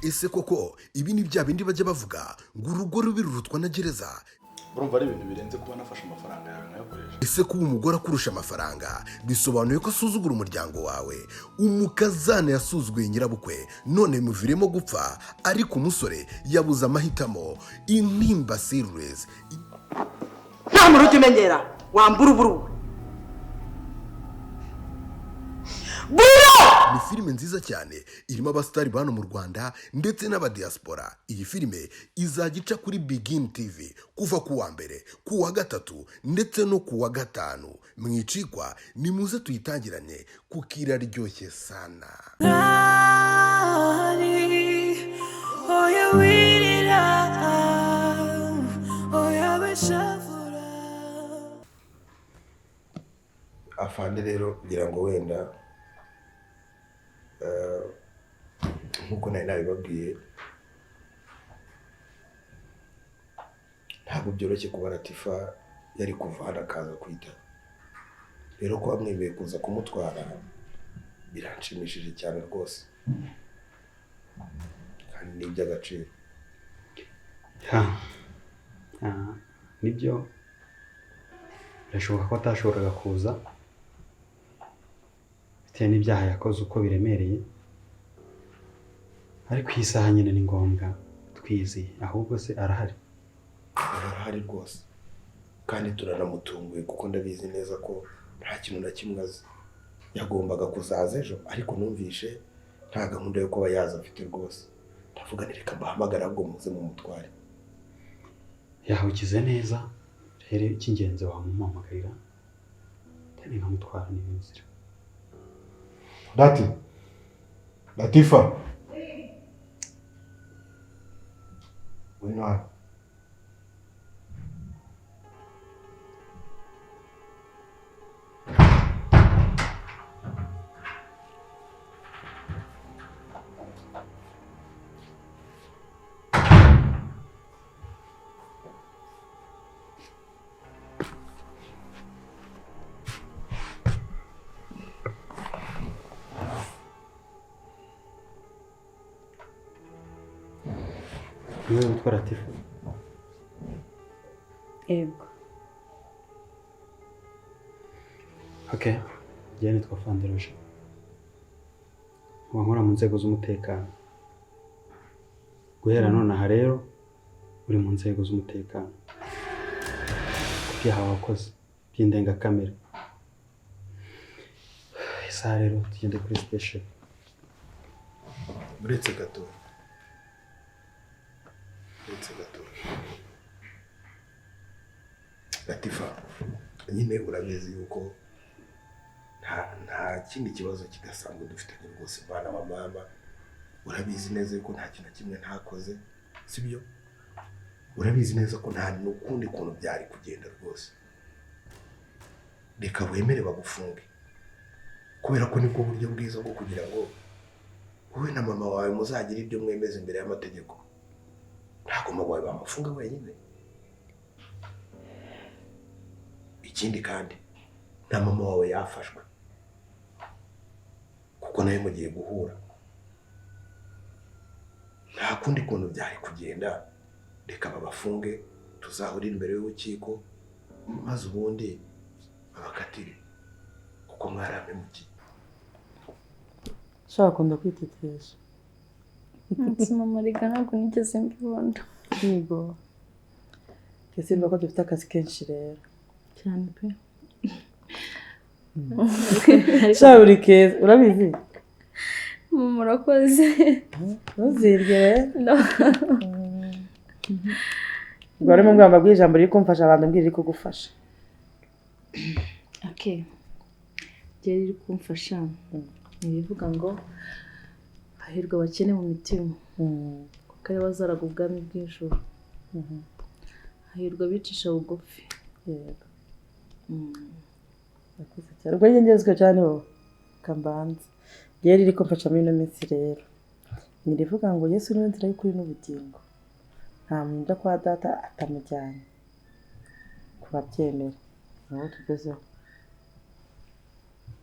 Ese koko ibi ni bya bindi bajya bavuga ngo urugo rubi rurutwa na gereza? Urumva ari ibintu birenze kuba nafashe amafaranga yawe nkayakoresha. Ese kuba umugore akurusha amafaranga bisobanuye ko asuzugura umuryango wawe? Umukazana yasuzuguye nyirabukwe none bimuviremo gupfa, ariko umusore yabuze amahitamo. Intimba Series. Nta muntu ujya umenyera wambura uburu. Ni filime nziza cyane irimo abasitari ba hano mu Rwanda ndetse n'abadiaspora. Iyi filime izajya ica kuri Bigin TV kuva ku wa mbere, ku wa gatatu ndetse no ku wa gatanu. Mwicikwa, nimuze tuyitangirane kuko iraryoshye sana. Oya wirira, oya bishavura. Afande rero, ngira ngo wenda nk'uko nari nabibabwiye, ntabwo byoroshye kuba Latifa yari kuva hano akaza kwita. Rero kuba mwemeye kuza kumutwara biranshimishije cyane rwose, kandi ni iby'agaciro. Nibyo, birashoboka ko atashoboraga kuza bitewe n'ibyaha yakoze uko biremereye, ariko iyi saha nyine ni ngombwa twizeye. Ahubwo se arahari? Arahari rwose, kandi turanamutunguye kuko ndabizi neza ko nta kintu na kimwe azi. Yagombaga kuzaza ejo, ariko numvishe nta gahunda yo kuba yaza afite rwose. Ndavuga nti reka mbahamagare ahubwo muze mumutware. Yahugize neza rero, icy'ingenzi wamumpamagarira kandi nkamutwara niyo nzira. Dati, Latifa, ngwino hano. Niwe witwa Latifa? Yego. Okay, njyewe nitwa Fanderoje, nkaba nkora mu nzego z'umutekano. Guhera nonaha rero uri mu nzego z'umutekano ku byaha wakoze by'indengakamere. Isaha rero tugende kuri station. Uretse gato, uretse gato, Latifa, nyine urabizi yuko nta kindi kibazo kidasanzwe dufitanye rwose, mwana wa mama. Urabizi neza yuko nta kintu na kimwe ntakoze, sibyo? Urabizi neza ko nta n'ukundi kuntu byari kugenda rwose. Reka wemere bagufunge, kubera ko nibwo buryo bwiza bwo kugira ngo wowe na mama wawe muzagire ibyo mwemeza imbere y'amategeko. Ntabwo mama wawe bamufunga wenyine. Ikindi kandi na mama wawe yafashwe, kuko nawe mugiye guhura. Nta kundi kuntu byari kugenda, reka babafunge tuzahurire imbere y'urukiko, maze ubundi babakatire kuko mwaramemukiye. Ushobora kunda kwitetesha. Mama rega ntabwo nigeze mbibona. Yego. Ese mba ko dufite akazi kenshi rero. Cyane pe. Sha uri keza, urabizi? Mama urakoze. Ntuzirye. No. Ubwo rero mbwira mbabwire ijambo riri kumfasha abantu, mbwira riri kugufasha. Okay. Riri riri kumfasha ni ibivuga ngo hahirwa abakene mu mitima, kuko aribo bazaraga ubwami bw'ijuru. Hahirwa abicisha bugufi. Yego. Urakoze cyane. Ubwo njye ngezwe cyane wowe kambanza. Rero riri kumfasha muri ino minsi rero ni rivuga ngo Yesu niwe nzira y'ukuri n'ubugingo, nta muntu ujya kwa data atamujyanye. Ku babyemera nibo tugezeho.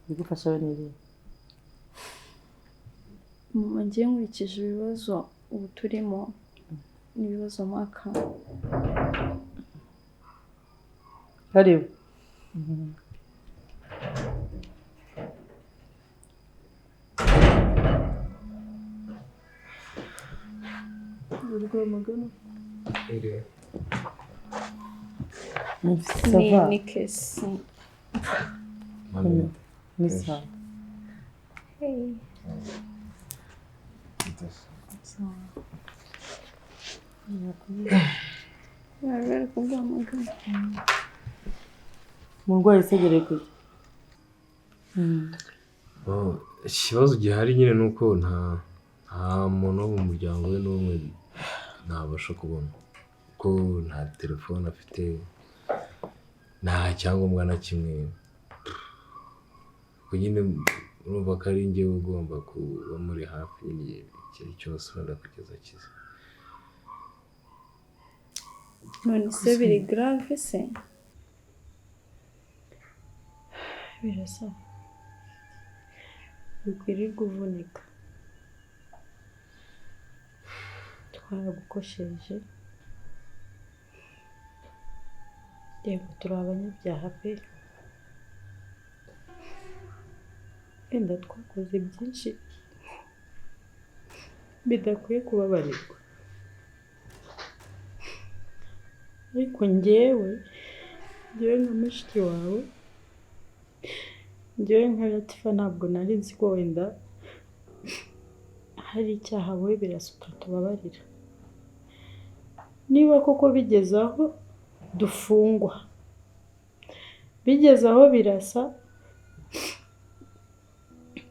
Bigufasha we n'iriya. Mama ngiye nkurikije ibibazo ubu turimo n'ibibazo maka. Karibu. Rwamagana. Ça va? Ni kesi. Ni sawa. Hey. Sawa. Bari kuguhamagara. Umurwayi usegereye kujya. Ikibazo gihari nyine ni uko nta muntu wo mu muryango we n'umwe ntabasha kubona, kuko nta telefone afite, nta cyangombwa na kimwe. Ubwo nyine urumva ko ari njyewe ugomba kuba muri hafi nyine igihe cyose wenda kugeza akize. None se biri grave se? Birasa. Bikwirirwa uvunika. Twaragukosheje. Yego turi abanyabyaha pe. Wenda twakoze byinshi bidakwiye kubabarirwa. Ariko njyewe nka mushiki wawe, njyewe nka Latifa ntabwo nari nzi ko wenda hari icyaha wowe Birasa utatubabarira. Niba koko bigeze aho dufungwa, bigeze aho Birasa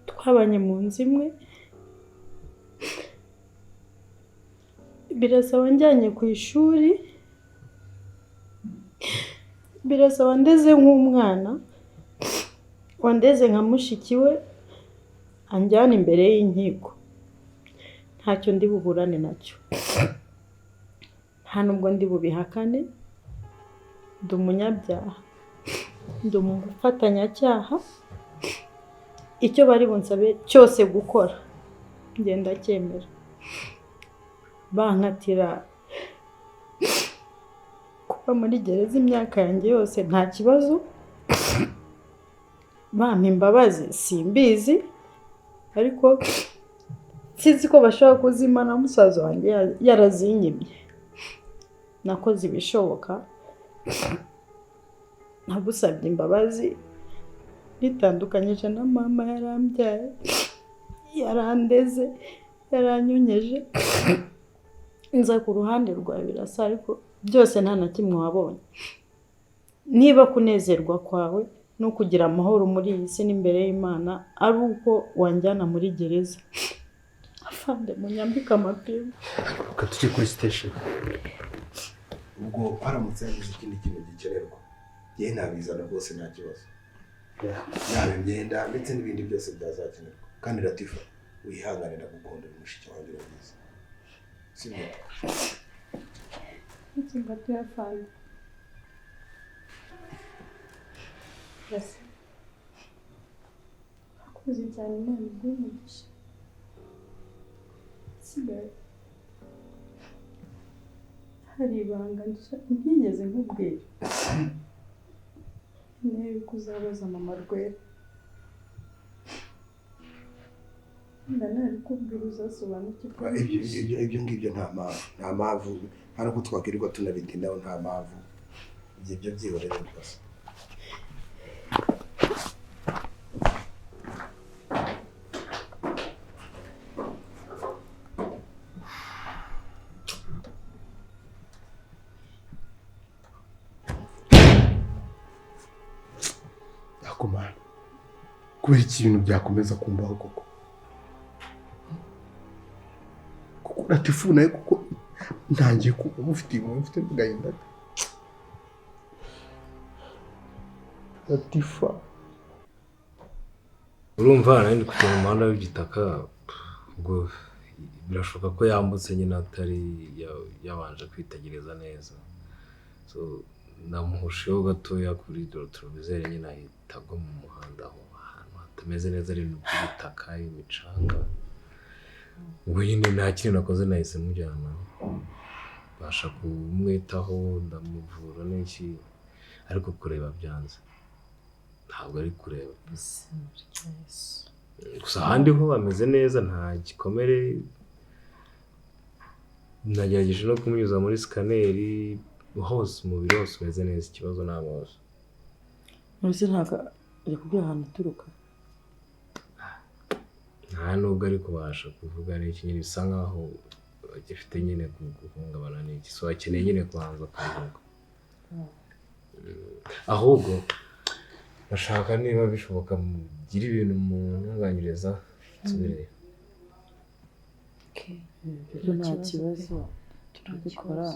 twabanye mu nzu imwe, Birasa wanjyanye ku ishuri, Birasa wandeze nk'umwana, wandeze nka mushiki we, anjyana imbere y'inkiko, ntacyo ndi buburane nacyo, nta nubwo ndi bubihakane. Ndi umunyabyaha, ndi umufatanyacyaha, icyo bari bunsabe cyose gukora ngenda cyemera. Bankatira kuba muri gereza imyaka yanjye yose nta kibazo, bampa imbabazi simbizi, ariko sinzi ko bashobora kuzima na musaza wanjye yarazinyimye. Nakoze ibishoboka, nagusabye imbabazi, nitandukanyije na mama, yarambyaye, yarandeze, yaranyonyeje, nza ku ruhande rwa Birasa, ariko byose nta na kimwe wabonye. Niba kunezerwa kwawe no kugira amahoro muri iyi si n'imbere y'Imana ari uko wanjyana muri gereza, afande munyambike amapingu. Reka tujye kuri station. Ubwo haramutse hagize ikindi kintu gikenerwa, njyewe nabizana rwose nta kibazo. Yaba imyenda ndetse n'ibindi byose byazakenerwa. Kandi Latifa, wihangane, ndagukunda, uri mushiki wanjye urabizi. Sibyo? Ikinga tuyafande. Birasa. Urakoze cyane, Imana iguhe umugisha. Sigaye hari ibanga ntigeze nkubwira, niyo yuko uzabaza mama Rwera. Ndanabikubwira uzasobanukirwa. Ibyo ngibyo nta mpamvu, nta mpamvu, nta nuko twakwirirwa tunabitindaho, nta mpamvu. Ibyo byihorere rwose. Akomana, kubera ikintu byakomeza kumbaho koko. Kuko Latifu nawe kuko ntangiye kuba mufite mufite n'agahinda. Latifa. Urumva nari ndi kujya mu muhanda w'igitaka, ubwo birashoboka ko yambutse nyine atari yabanje kwitegereza neza. So namuhushiyeho gatoya kuri dorotorovizeri nyine ahita agwa mu muhanda, aho ahantu hatameze neza, ari ibintu by'ibitaka, imicanga. Ubwo nyine nta kintu nakoze, nahise mujyana, mbasha kumwitaho, ndamuvura n'iki, ariko kureba byanze, ntabwo ari kureba. Izina rya Yesu. Gusa ahandi ho ameze neza, nta gikomere. Nagerageje no kumunyuza muri scanner, hose umubiri wose umeze neza, ikibazo ni amaso. Mbese ntabwo yakubwiye ahantu uturuka? Nta nubwo ari kubasha kuvuga n'iki nyine, bisa nkaho agifite nyine guhungabana n'iki, so akeneye nyine kubanza kuruhuka. Ahubwo ndashaka niba bishoboka mugire ibintu muntunganyiriza nsubireyo. Ibyo nta kibazo, turabikora.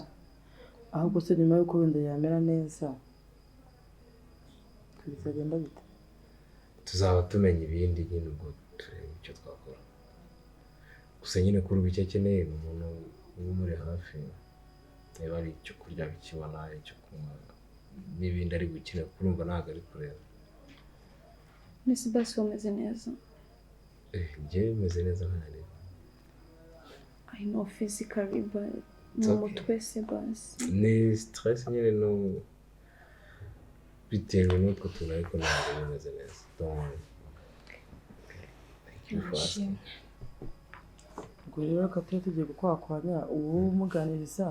Ahubwo se nyuma y'uko wenda yamera neza bizagenda bite? Tuzaba tumenya ibindi nyine, ubwo turebe icyo twakora. Gusa nyine kuri ubu icyo akeneye ni umuntu uba umuri hafi, niba ari icyo kurya akibona, icyo kunywa n'ibindi ari gukina, kurumva ntabwo ari kureba. Mbese basi umeze neza? Njyewe meze neza, ntareba. I know physically, but It's mu okay. mutwe se basi? Ni stress nyine, no bitewe n'utwo tuntu, ariko ntabwo bimeze neza. Don't worry. Okay. Thank you for asking. Ubwo rero reka tube tugiye gukwakwanya ubu umuganiriza,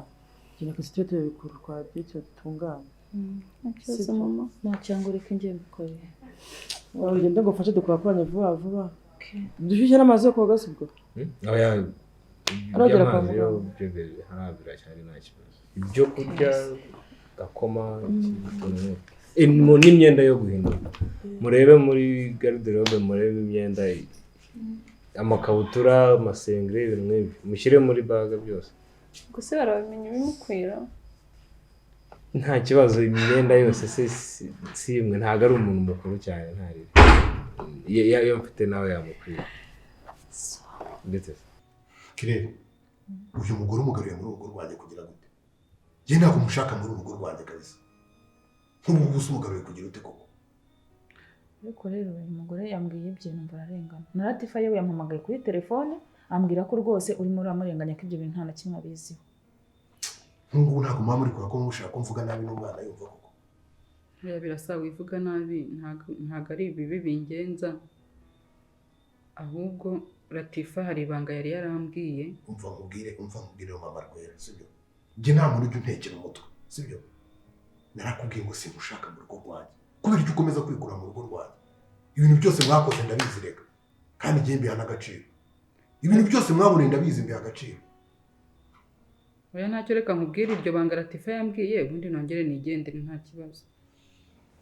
genda ku tube tubikura twabyica dutunganye. Nta kibazo. Sibyo. Mama. Nta cyangwa ureke njye mbikore. Ugende ngo ufashe dukwakwanye vuba vuba. Dushyushye n'amazi yo koga si ubwo? Oya. Aragera kwa Iby'amazi yo muganga. byo hariya biracyari, nta kibazo. Ibyo kurya, gakoma, utuntu n'imyenda yo guhindura, murebe muri garde-robe, murebe imyenda, amakabutura, amasengeri, ibintu nk'ibyo mushyire muri bag byose. Gusa barabimenya ibimukwira? Nta kibazo, imyenda yose se si imwe? Ntabwo ari umuntu mukuru cyane, ntarebe iyo mfite nawe yamukwira ndetse. Kirere, uyu mugore umugaruye muri urugo rwanjye kugira gute? Njye ntabwo mushaka muri urugo rwanjye kabisa. Nk'ubu ngubu se umugaruye kugira ute koko? Ariko rero uyu mugore yambwiye ibye, numva ararengana. Na Latifa yewe yampamagaye kuri telefone, ambwira ko rwose urimo uramurenganya, ko ibyo bintu nta na kimwe abiziho. Nk'ubu ntabwo muba muri kure ko mushaka ko mvuga nabi n'umwana yumva koko? Oya, birasa, wivuga nabi, ntabwo ari ibibi bingenza, ahubwo Latifa hari ibanga yari yarambwiye. Umva nkubwire, umva nkubwire mama Rwera, sibyo? Njye nta muntu ujya untekera umutwe, sibyo? Narakubwiye ngo simushaka mu rugo rwanjye. Kubera icyo ukomeza kwikura mu rugo rwanjye? Ibintu byose mwakoze ndabizi reka, kandi njye mbiha n'agaciro. Ibintu byose mwaboneye ndabizi, mbiha agaciro. Oya, ntacyo, reka nkubwire iryo banga Latifa yambwiye, ubundi nongere nigendere, nta kibazo.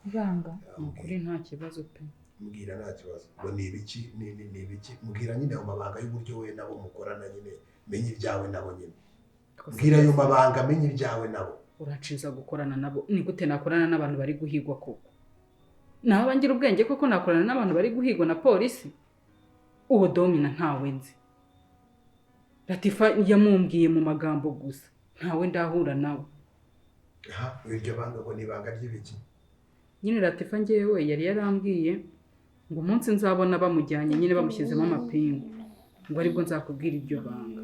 Ibanga? Ni ukuri nta kibazo pe. Mbwira, nta kibazo. Ngo ni ibiki? Ni ibiki? Mbwira nyine ayo mabanga y'uburyo we nabo mukorana nyine, menye ibyawe nabo nyine. Mbwira ayo mabanga, menye ibyawe nabo. Uranshinza gukorana nabo? Ni gute nakorana n'abantu bari guhigwa koko? Naho ngira ubwenge koko, nakorana n'abantu bari guhigwa na polisi? Uwo Domina ntawe nzi. Latifa yamumbwiye mu magambo gusa, ntawe ndahura nawe. Aha, iryo banga ngo ni ibanga ry'ibiki? Nyine Latifa ngewe yari yarambwiye ngo umunsi nzabona bamujyanye nyine bamushyizemo amapingu, ngo aribwo nzakubwira iryo banga.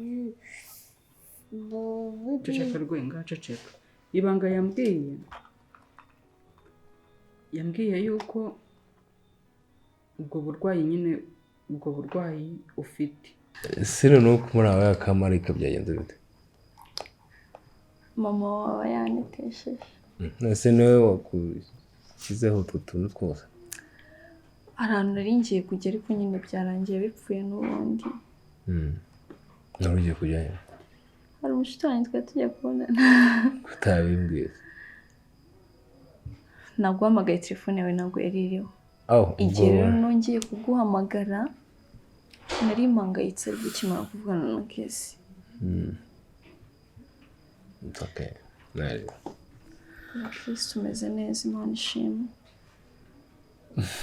Ceceka rwenga, ceceka. Ibanga yambwiye yuko ubwo burwayi nyine, ubwo burwayi ufite. Ese noneho ko muri aba kamarayika byagenze bite? Mama wawe yanetesheje. Ese niwe wakushyizeho utwo tuntu twose? Hari ahantu nari ngiye kujya, ariko nyine byarangiye bipfuye n'ubundi. Nawe ugiye kujyayo? Hari umushuti wanjye twari tugiye kubonana. Utabimbwiye? Naguhamagaye, telefone yawe ntabwo yari iriho. Aho ubwo Igihe rero nongeye kuguhamagara nari mpangayitse, ariko ukimara kuvugana na Kesi. It's okay. Nari At umeze neza, Imana ishimwe.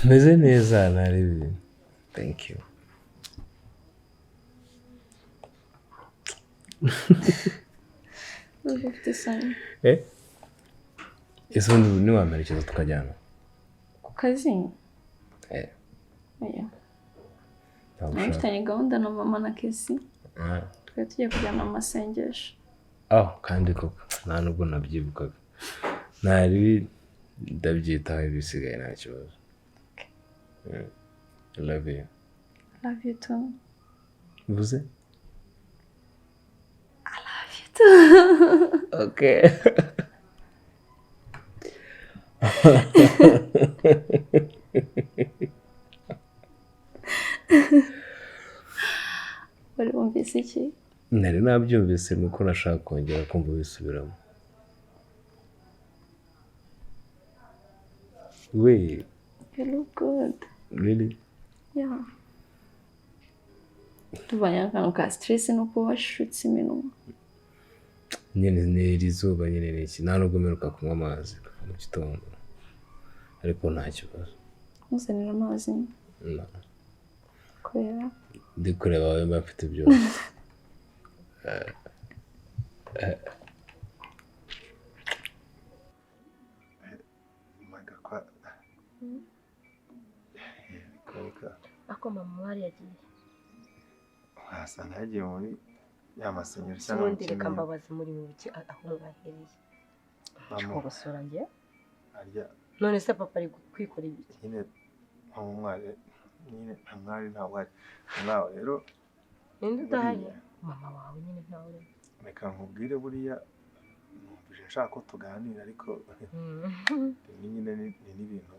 Meze neza, nari, thank you. Urumva ufite isoni. Eh, ese ubundi ntiwamperekeza tukajyana? Ku kazi? Eh. Oya. Ntabwo Nari ushaka? mfitanye gahunda na mama na Kesi. Twari tugiye kujyana mu masengesho. Oh, kandi koko nta nubwo nabyibukaga. Ntari ndabyitaho, ibisigaye nta kibazo. I love you. Love you too. Uvuze? I love you too. Okay. Wari wumvise iki? Nari nabyumvise nuko nashaka kongera kumva bisubiramo. Wait. You look good. Really? Yeah. Tubanye akantu ka stress nuko washutse iminwa. Nyine ni iri zuba nyine ni iki, nta nubwo mperuka kunywa amazi kuva mu gitondo, ariko nta kibazo. Ntuzanire amazi? No. Kubera? Ndi kureba wowe mba mfite byose. Ako mama mwari yagiye. Wasanga yagiye muri ya masenyeri cyangwa mu Ubundi reka kimina. mbabaze muri mu biki aho mwahereye. Mama Kubasura njye. arya None se papa ari kwikora ibiki? nyine mama mwari nyine nta mwari ntawe uhari. Nawe rero Ninde udahari? buriya Mama wawe nyine ntawe urimo. reka nkubwire, buriya numvise nshaka ko tuganira, ariko rimwe nyine ni n'ibintu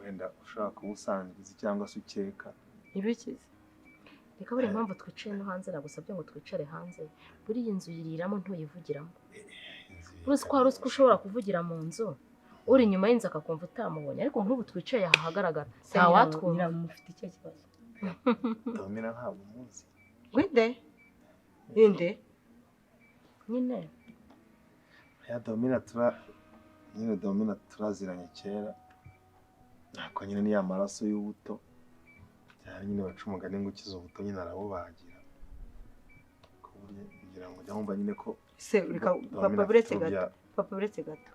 wenda ushobora kuba usanzwe uzi cyangwa se ukeka. Ibikize. Reka buriya impamvu twicaye no hanze, nagusabye ngo twicare hanze. Buriya inzu yiriramo ntuyivugiramo. Uruzi ko hari uzi ko ushobora kuvugira mu nzu, uri inyuma y'inzu akakumva utamubonye, ariko nk'ubu twicaye aha hagaragara nta watwumva. Mufite icyo kibazo. Domina ntabwo umuzi. Winde? Inde? Nyine. Ya Domina nyine Domina turaziranye kera. Ntabwo nyine ni ya maraso y'ubuto. Cyane nyine baca umugani ngo ukize ubuto nyine arabubagira. Ku buryo ngira ngo njya nkumva nyine ko Se reka papa buretse gato. Papa buretse gato.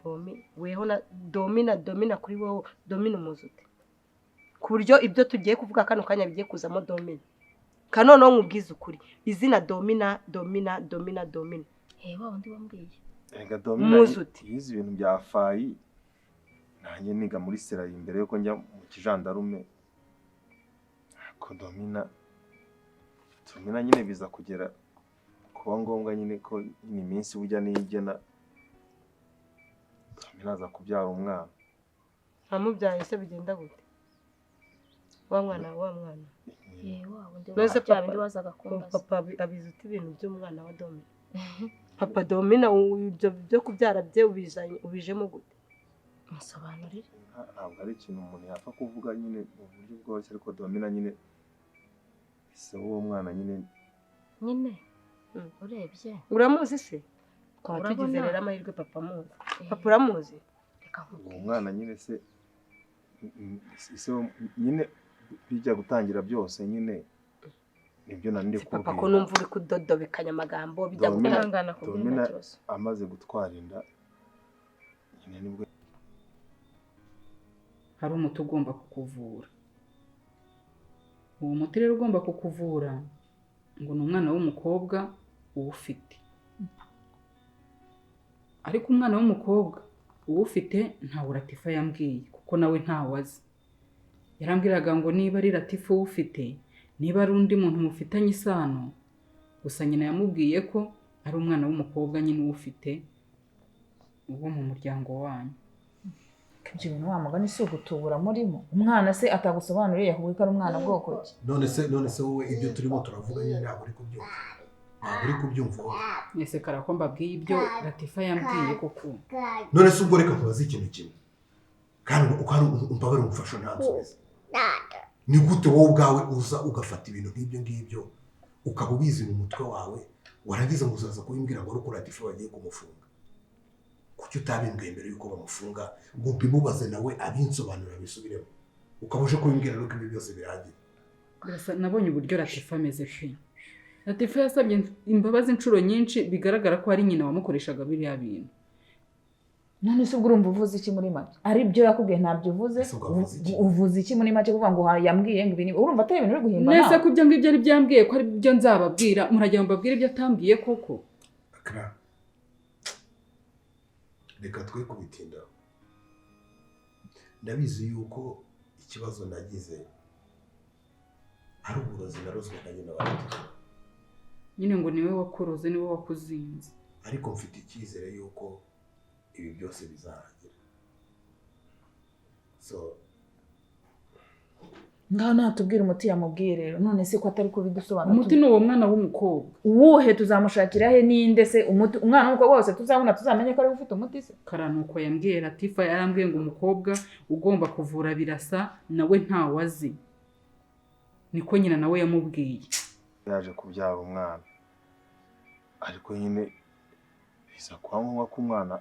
Domi weho na Domina, Domina kuri wowe Domina umuzi ute? Ku buryo ibyo tugiye kuvuga kano kanya bigiye kuzamo Domina. Kanono nkubwize ukuri. Izina Domina, Domina, Domina, Domina. Wa wundi wambwiye. Erega Domina yize ibintu bya fayi. Nanjye niga muri Serayi mbere yuko njya mu kijandarume. Ko Domina nyine biza kugera kuba ngombwa nyine ko nyine iminsi bujya niyigena Domina aza kubyara umwana. Amubyaye se bigenda gute? Wa mwana. Wa wundi wazaga kumbaza. Papa abizi uti ibintu by'umwana wa Domina. Papa Domina ibyo byo kubyara bye ubizanye ubijemo gute? Musobanurire. Ntabwo ari ikintu umuntu yapfa kuvuga nyine mu buryo bworoshye, ariko Domina nyine se uwo mwana nyine urebye. Uramuzi se? Twaba tugize rero amahirwe papa amuzi. Papa uramuzi? Uwo mwana nyine se nyine bijya gutangira byose nyine nibyo nari ndi Papa ko numva uri kudodobekanya amagambo bijya gutangana kubwira kibazo. Amaze gutwara inda nyine nibwo hari umuti ugomba kukuvura. Uwo muti rero ugomba kukuvura ngo ni umwana w'umukobwa uwufite. Ariko umwana w'umukobwa uwufite ntawe Latifa yambwiye kuko nawe ntawe azi. Yarambwiraga ngo niba ari Latifa uwufite, niba ari undi muntu mufitanye isano, gusa nyina yamubwiye ko ari umwana w'umukobwa nyine uwufite uwo mu muryango wanyu. Ibyo bintu wa mugani si ugutubura murimo. Umwana se atagusobanuriye yakubwiye ko ari umwana bwoko ki? None se wowe ibyo turimo turavuga nyine ntabwo uri kubyumva. Ntabwo uri kubyumva wowe. Ese karako mbabwiye ibyo Latifa yambwiye koko. None se ubwo reka nkubaze ikintu kimwe. Kandi umbabare umufasha ntansubize. Ni gute wowe ubwawe uza ugafata ibintu nk'ibyo ngibyo ukaba ubizi mu mutwe wawe, warangiza ngo uzaza kubimbwira ngo ari uko Latifa bagiye kumufunga? Kuki utabimbwiye mbere yuko bamufunga ngo mbimubaze nawe abinsobanurira bisubiremo? Ukaba uje kubimbwira nuko ibi byose birangiye. Birasa nabonye uburyo Latifa ameze pe. Latifa yasabye imbabazi inshuro nyinshi, bigaragara ko ari nyina wamukoreshaga biriya bintu. None se ubwo urumva uvuze iki muri make? Ari byo yakubwiye ntabyo uvuze? Uvuze iki muri make kuvuga ngo yambwiye ngo ibi urumva atari ibintu uri guhimba nawe? Nese ko ibyo ngibyo ari byambwiye ko ari byo nzababwira, muragira ngo mbabwire ibyo atambwiye koko? Akra, reka twe kubitindaho. Ndabizi yuko ikibazo nagize ari uburozi narozwe na nyina wa Latifa. Nyine ngo niwe wakuroze, niwe wakuzinze. Ariko mfite icyizere yuko ibi byose bizarangira. So ngaho natubwira umuti yamubwiye rero, none se ko atari kubidusobanura. Umuti ni uwo mwana w'umukobwa. Uwuhe tuzamushakira he ninde se umuti? Umwana w'umukobwa wose tuzabona tuzamenye ko ari ufite umuti se? Karanuko yambwiye Latifa, yarambwiye ngo umukobwa ugomba kuvura Birasa nawe ntawazi. Niko nyina nawe yamubwiye. Yaje kubyara umwana. Ariko nyine biza kwa ngombwa ko umwana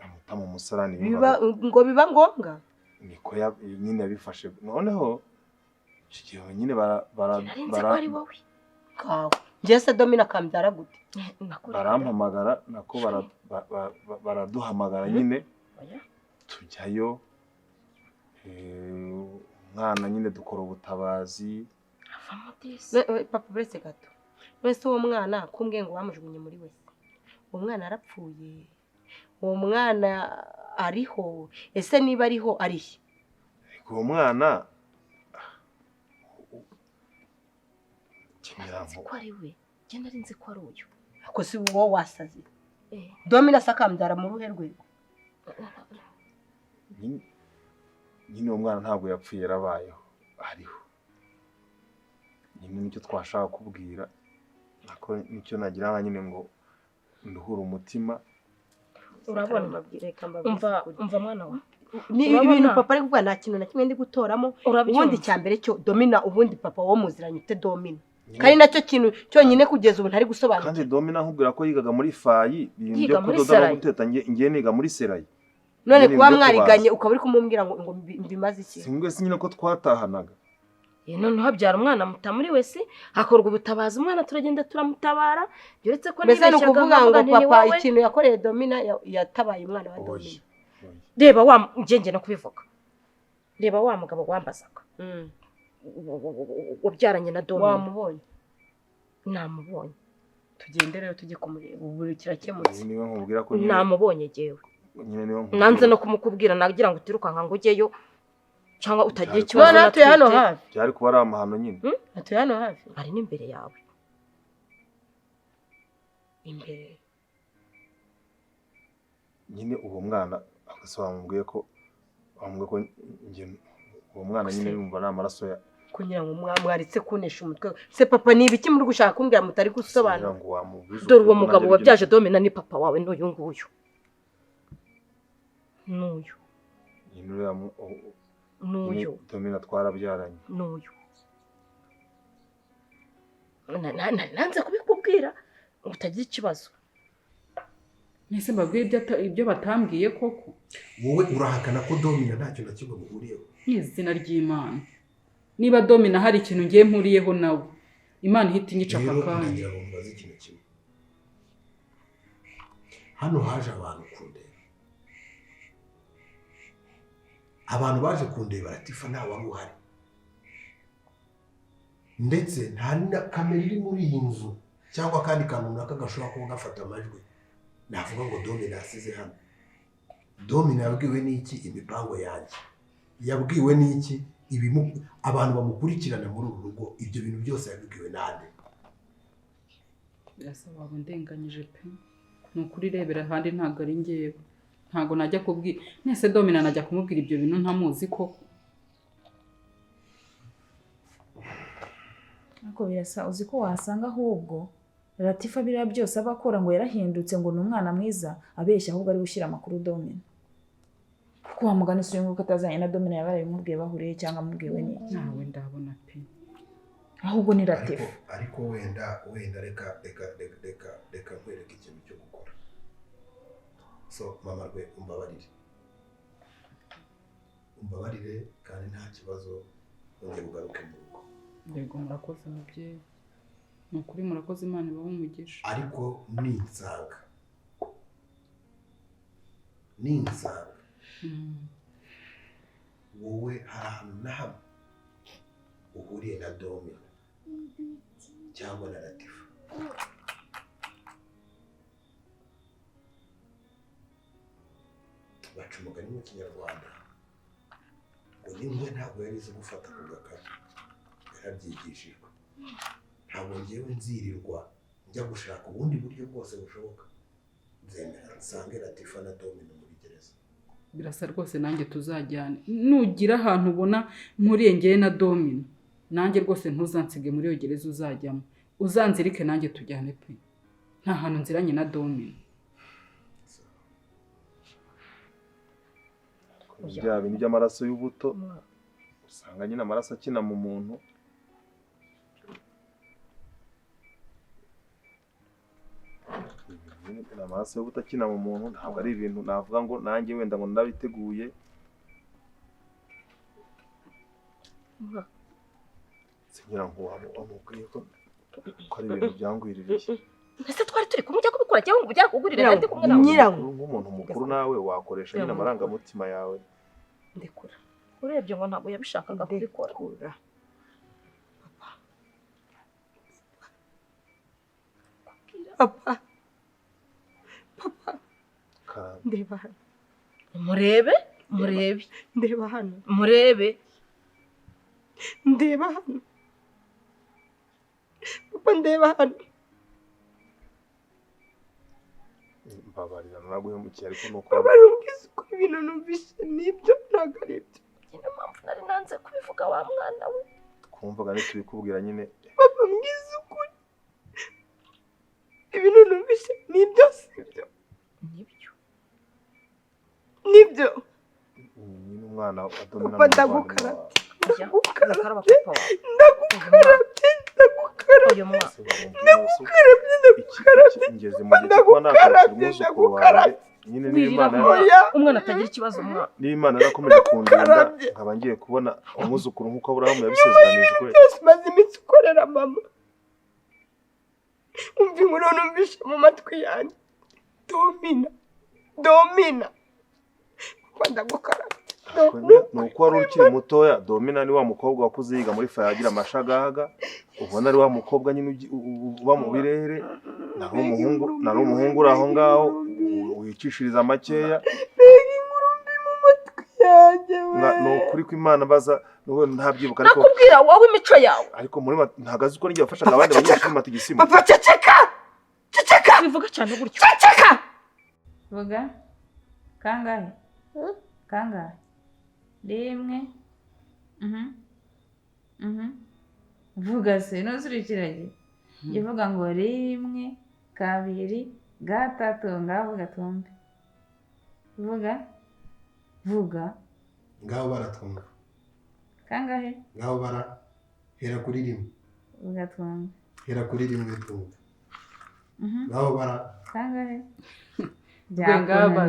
amuta mu musarani biba ngo biba ngombwa. Niko nyine yabifashe. Noneho icyo gihe nyine Njye Domina akambyara gute? Barampamagara nako baraduhamagara nyine tujyayo, umwana nyine dukora ubutabazi. Papa buretse gato, wese uwo mwana kumbwiye ngo bamujugunye muri wese, uwo mwana arapfuye, uwo mwana ariho, ese niba ariho arihe? Uwo mwana ko ari we, njye nari nzi ko ari uyu. Ako si wowe wasaze. Domina sakambyara mu ruhe rwego? Nyine uwo mwana ntabwo yapfuye, yarabayeho, ariho. Nyine nicyo twashaka kubwira, nako nicyo nagira nyine ngo nduhure umutima. Urabona, umva mwana wa ni ibintu papa ari kuvuga nta kintu na kimwe ndi gutoramo. Ubundi cyambere cyo Domina, ubundi papa wo muziranye ute Domina? Kandi nacyo kintu cyonyine kugeza ubu ntari gusobanura. Kandi Domina nkubwira ko yigaga muri fayi, ibintu byo kudoda no guteta, ngiye niga muri serayi. None kuba mwariganye ukaba uri kumumbwira ngo mbimaze iki? Singwe sinyine ko twatahanaga. None habyara umwana muta muri wese, hakorwa ubutabazi, umwana turagenda turamutabara. Uretse ko nibeshyaga kuvuga ngo papa ikintu yakoreye Domina yatabaye umwana wa Domina. Reba wa ngenge no kubivuga. Reba wa mugabo wambazaga. Wabyaranye na Domina. Wamubonye? Namubonye. Tugende rero tujye kumureba, ubu kirakemutse. Niwe nkubwira ko nyine namubonye jewe. Nanze no kumukubwira nagira ngo utirukanka ngo ujyeyo cyangwa utagira ikibazo. None atuye hano hafi. Byari kuba ari amahano nyine. Atuye hano hafi. Ari n'imbere yawe. Imbere. Nyine uwo mwana akase ko nge uwo mwana nyine yumva nta maraso ya kugira ngo mwaritse kunesha umutwe. Se papa ni ibiki muri gushaka kumbwira mutari gusobanura? Dore uwo mugabo wabyaje Domina ni papa wawe n'uyu nguyu. N'uyu. N'uyu. Domina twarabyaranye. N'uyu. Nanze kubikubwira ngo utagira ikibazo. Nese mbabwire ibyo batambwiye koko? Wowe urahakana ko Domina ntacyo na kimwe muhuriyeho? Izina ry'Imana. Niba Domina hari ikintu ngiye mpuriyeho nawe, Imana ihita inyica aka kanya. Ndagira ngo mbaze ikintu kimwe. Hano haje abantu kundeba. Abantu baje kundeba Latifa nta wari uhari. Ndetse nta na kamera iri muri iyi nzu cyangwa kandi kantu runaka gashobora kuba gafata amajwi. Navuga ngo Domina asize hano. Domina yabwiwe n'iki imipango yanjye? Yabwiwe n'iki abantu bamukurikirana muri uru rugo? Ibyo bintu byose yabibwiwe nande? Birasa waba ndenganyije pe. Ni ukuri rebera ahandi ntabwo ari ngewe. Ntabwo najya kubwira. Nese Domina najya kumubwira ibyo bintu ntamuzi koko. Ariko Birasa uzi ko wasanga ahubwo Latifa biriya byose abakora ngo yarahindutse ngo ni umwana mwiza, abeshya ahubwo ari gushyira amakuru Domina. Kuko wa mugani si uyu atazanye na Domina yaba yarabimubwiye bahuriye cyangwa amubwiwe n'iki. Nawe ndabona pe. Ahubwo ni Latifa. Ariko wenda reka reka reka reka reka nkwereke ikintu cyo gukora. So mama rwe umbabarire. Umbabarire kandi nta kibazo wongeye ugaruke mu rugo. Yego murakoze mubyeyi. Nukuri murakoze, Imana ibahe umugisha. Ariko ninsanga Ninsanga wowe hari ahantu na hamwe uhuriye na Domina cyangwa na Latifa, baca umugani mu Kinyarwanda ngo n'imbwa ntabwo yari izi gufata ku gakara, yarabyigishijwe. Ntabwo ngewe nzirirwa njya gushaka ubundi buryo bwose bushoboka, nzemera nsange Latifa na Domina muri gereza. Birasa rwose nanjye tuzajyane, nugira ahantu ubona nkuriye ngewe na Domina, nanjye rwose ntuzansige muri iyo gereza uzajyamo, uzanzirike nanjye tujyane pe, nta hantu nziranye na Domina. Bya bintu by'amaraso y'ubuto usanga nyine amaraso akina mu muntu. Amaraso y'ubuto akina mu muntu ntabwo ari ibintu navuga ngo nanjye wenda ngo ndabiteguye. Singira ngo wamubwiye ko ari ibintu byangwiririye. Ese twari turi kumwe ujya kubikora cyangwa ngo ujya kugurira ndi kumwe nawe? Nyirawo nk'umuntu mukuru nawe wakoresha nyine amarangamutima yawe. Ndekura. Urebye ngo ntabwo yabishakaga kubikora. Papa. Papa. Ndeba hano. Murebe, murebe. Ndeba hano. Murebe. Ndeba hano. Papa ndeba hano. Mbabarira naraguhemukiye ariko nuko Mbabarira umbwize uko ibintu numvise nibyo ntabwo ari ibyo. Niyo mpamvu nari nanze kubivuga wa mwana we. Twumvaga ntitubikubwira nyine. Papa mbwize ukuri. Ibintu numvise nibyo sibyo. Nibyo. Nibyo. Nyine umwana wa Domina. Papa ndagukarabye. Ndagukarabye. Ndagukarabye. Ndagukarabye. Ndagukarabye. Ndagukarabye. Ngeze mu gihe cyo kuba nakwakira umwuzukuru wawe nyine niba Imana umwana atagira ikibazo umwana. Niba Imana yarakomeje kundinda nkaba ngiye kubona umwuzukuru nk'uko Aburahamu yabisezeranijwe. Byose maze iminsi ukorera mama. Umva inkuru numvise mu matwi yanjye. Domina. Domina. Papa ndagukarabye. Ni uko wari ukiri mutoya. Domina ni wa mukobwa wakuze yiga muri faya agira amashagaga, ubona ari wa mukobwa nyine uba mu birere, nari umuhungu uri aho ngaho wicishiriza makeya. Ni ukuri ko Imana baza ntabyibuka ariko nakubwira wowe imico yawe. Ariko muri ntabwo azi uko n'igihe wafashaga abandi banyeshuri matigisimu. Papa ceceka! Ceceka! Bivuga cyane gutyo. Ceceka! Vuga kangahe? Kangahe? Rimwe. Vuga se ntuzurikirage. Ivuga ngo 1 2 3 ngavuga tumve. Vuga. Vuga. Ngaho baratwumva. Kangahe? Ngaho bara hera kuri 1. Vuga twumve. Hera kuri 1 twumve. Ngaho bara. Kangahe? Ngaba.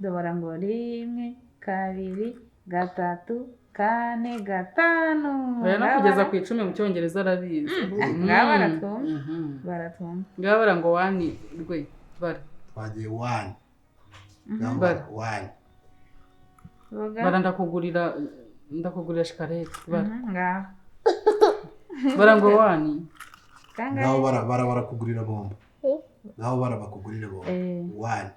Ndabara ngo 1 2 3 4 5. Oya no kugeza ku 10 mu Cyongereza arabizi. Ngaba baratwumva. Baratwumva. Ngaba bara ngo 1 rwe bara. Twagiye 1. Ngaba bara 1. Bara ndakugurira shikarete bara. Ngaba. Bara ngo 1. Ngaho bara bara barakugurira bombo. Ngaho bara bakugurira bombo. 1.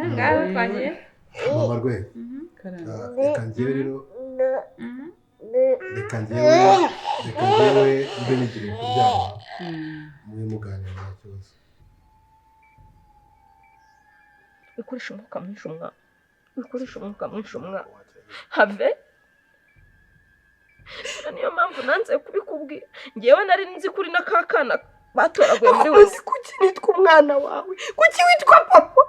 Ngaho twagiye. Mama rwe. Reka njyewe rero. Reka njyewe mbe nigiriye kuryama. Mube muganira nta kibazo. Wikoresha umwuka mwinshi umwana. Wikoresha umwuka mwinshi umwana. Have. Niyo mpamvu nanze kubikubwira. Ngewe nari nzi kuri na kakana batoraguye muri wese. Kuki nitwa umwana wawe? Kuki witwa papa?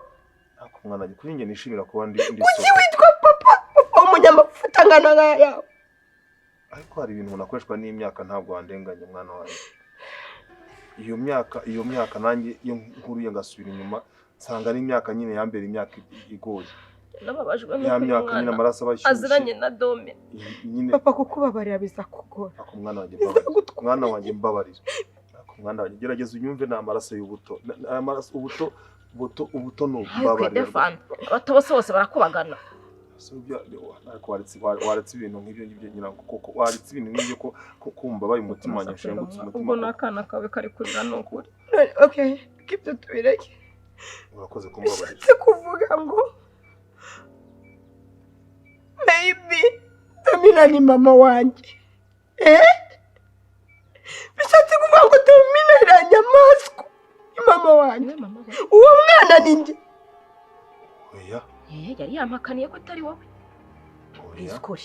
Ako mwana kuri nge nishimira kuba ndi so. Kuki witwa papa? Papa umunyamafuta ngana yawe. Ariko hari ibintu nakoreshwa n'imyaka ntabwo wandenganye mwana wanjye. Iyo myaka nanjye iyo nkuruye ngasubira inyuma nsanga ari imyaka nyine yambere imyaka igoye. Nababajwe Ya n'uko uyu myaka nyine mwana amaraso aba ashyushye. aziranye na Domina. Nyine Papa, kukubabarira bizakugora. Ako mwana wanjye mbabarira, mwana wanjye mbabarira, ako mwana wanjye gerageza unyumve, ni amaraso y'ubuto. Ni amaraso ubuto, buto, ubuto ni Ariko umbabarira. Defana, abato bose bose barakubagana. Ariko waretse ibintu nk'ibyo ngibyo nyirango koko, waretse ibintu nk'ibyo ko kumva baye umutima wanjye ushengutse umutima. Ubwo n'akana kawe kari kurira, ni ukuri. None okay, ko ibyo tubireke. Urakoze kumbabarira. Bishatse kuvuga ngo maybe Domina ni mama wanjye, eh? Bishatse kuvuga ngo Domina iriya nyamaswa ni mama wanjye, uwo mwana ni njye? Oya. Eh, yari yampakaniye ko atari wowe. Mbwiza ukuri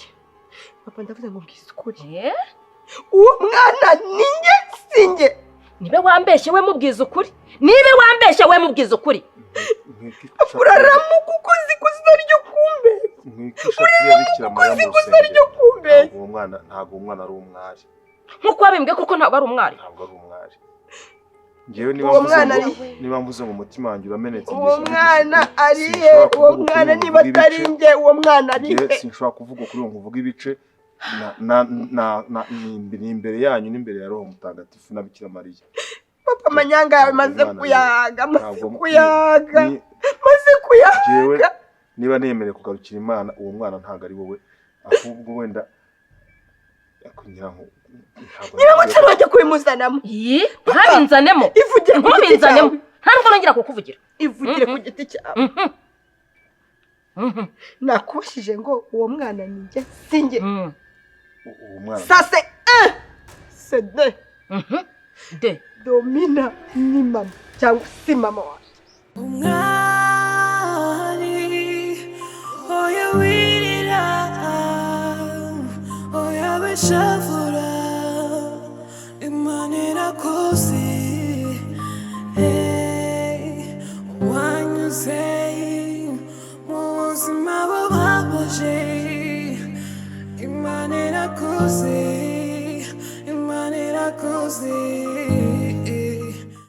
papa, ndavuze ngo mbwiza ukuri, Eh? uwo mwana ni njye si njye? Nibe wambeshye we, mubwiza ukuri. Nibe wambeshye we, mubwiza ukuri. Uraramuka ukoze ikosa ryo kumbeshya. Nk'ishati ya Bikira Mariya mu Ikosa ryo rusengero. kumbeshya. Ntabwo uwo mwana ari umwari. Nk'uko wabimbwiye kuko ntabwo ari umwari. Ntabwo ari umwari. Njyewe niba Uwo mvuze mwana ngo ari- niba mvuze ngo umutima wanjye uramenetse, Uwo ngize mwana ukuri, ari he? sinshobora Uwo kuvuga ukuri mwana ngo niba mvuge atari ibice. njye, uwo mwana ari Njyewe he? sinshobora kuvuga ukuri ngo nkuvuge ibice na na na ni imbere yanyu n'imbere ya Roho Mutagatifu na Bikira Mariya. Papa, amanyanga yawe maze Ntabwo umwana kuyaga, maze ntabwo- kuyaga, maze Njyewe kuyaga. niba nemerewe kugarukira Imana, uwo mwana ntabwo ari wowe, ahubwo wenda ariko nyiranko ntabwo. Nyiramutse wajya kubimuzanamo. Iyi ntabinzanemo. Ivugire ku giti Ntubinzanemo. cyawe. Ntabwo nongera kukuvugira. Ivugire ku giti cyawe. Nakubashije ngo uwo mwana ni njye si njye? Uwo mwana Ça c'est un, c'est deux. Deux. Domina ni mama cyangwa si mama wanjye? Umwari, oya wirira, oya wishavura, Imana irakuzi. Hey, wanyuze mu buzima bubabaje, Imana irakuzi, Imana irakuzi.